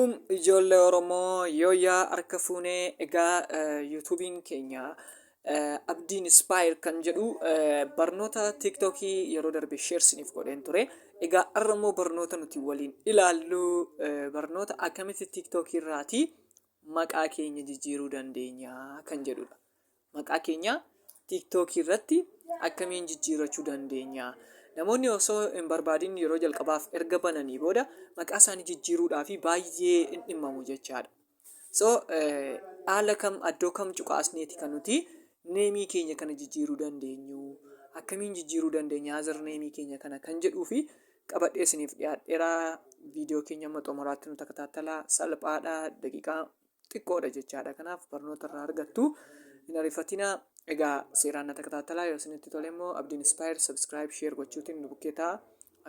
Ijoollee Oromoo yooyyaa harka fuunee. Egaa YouTubeiin keenya Abdiin Inspire kan jedhu barnoota TikTokii yeroo darbe share isiniif godheen ture. Egaa har'a immoo barnoota nuti waliin ilaallu barnoota akkamitti TikTokii irraatii maqaa keenya jijjiiruu dandeenya kan jedhudha. Maqaa keenya TikTokii irratti akkamiin jijjiirrachuu dandeenya? Namoonni osoo hin barbaadin yeroo jalqabaaf erga bananii booda maqaa isaanii jijjiiruudhaaf baay'ee hin dhimmamu jechaadha. So haala kam, iddoo kam cuqaasneeti kan nuti nameii keenya kana jijjiiruu dandeenyu? Akkamiin jijjiiruu dandeenya other nameii keenya kana kan jedhuu fi qabadhee isiniif dhiyaadheera. Viidiyoo keenya amma xumuraatti nu takataatalaa, salphaadha, daqiiqaa xiqqoodha jechaadha. Kanaaf barnoota irraa argattu, hin ariifatinaa. Egaa seeraan na takataatalaa. Yoo isinitti tole immoo Abdiin Inspire subscribe, share gochuutiin nu bukkee ta'a.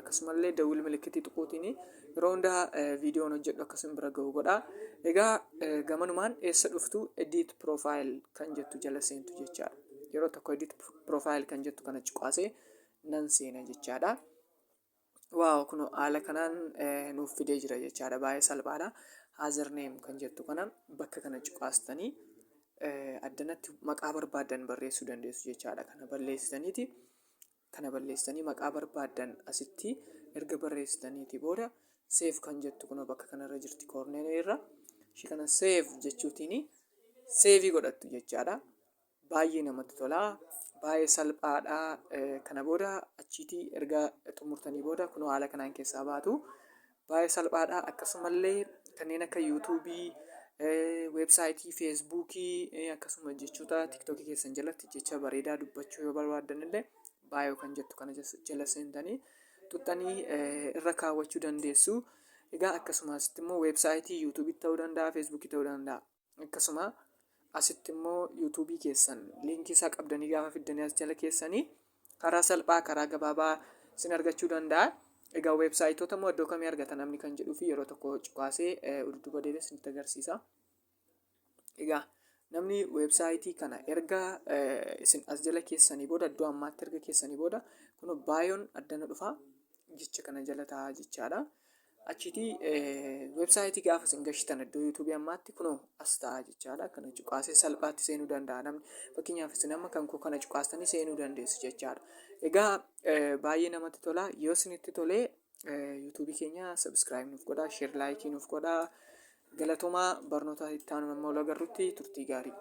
Akkasumallee dawwil milikitii tuquutiin yeroo hundaa viidiyoon hojjedhu akkasuma bira ga'u godha. Egaa gamanumaan eessa dhuftu? Edit profile kan jettu jala seentu jechaadha. Yeroo tokko edit profile kan jettu kana cuqaasee nan seena jechaadha. Wow, kun haala kanaan nuuf fidee jira jechaadha. Baay'ee salphaadha. Other name kan jettu kana bakka kana cuqaastanii addanatti maqaa barbaaddan barreessuu dandeessu jechaadha. Kana balleessitanii maqaa barbaaddan asitti erga barreessitaniiti booda save kan jettu kun bakka kanarra jirti, cornerii irra. Ishii kana save jechuutiin saveii godhattu jechaadha. Baay'ee namatti tola. Baay'ee salphaadha. Kana booda achiitii erga xumurtanii booda kun haala kanaan keessaa baatu. Baay'ee salphaadha. Akkasumallee kanneen akka YouTubeii, websiteii, Facebookii, akkasuma jechoota TikTokii keessan jalatti jecha bareedaa dubbachuu yoo barbaaddan illee bio kan jettu kana jala seentanii tuxxanii irra kaawwachuu dandeessu. Egaa akkasuma asitti immoo websiteii YouTubeii ta'uu danda'a, Facebookii ta'uu danda'a. Akkasuma asitti immoo YouTubeii keessan linkii isaa qabdanii gaafa fiddanii as jala keessanii karaa salphaa, karaa gabaabaa isin argachuu danda'a. Egaa websiteoota immoo iddoo kamii argata namni kan jedhuu fi yeroo tokko cuqaasee dudduuba deebi'ee isinitti agarsiisa. Egaa namni websiteii kana erga isin as jala keessanii booda, iddoo ammaatti erga keessanii booda, kun bioon addana dhufa, jecha kana jala ta'a jechaadha. Achiitii websiteii gaafa isin gashitan iddoo YouTubeii ammaatti kunoo as ta'a jechaadha. Kana cuqaasee salphaatti seenuu danda'a namni. Fakkeenyaaf isin amma kan koo kana cuqaastanii seenuu dandeessu jechaadha. Egaa baay'ee namatti tola. Yoo isinitti tolee YouTubeii keenya subscribe nuuf godhaa, share, likeii nuuf godhaa. Galatoomaa, barnoota itti aanu amma ol agarrutti turtii gaarii.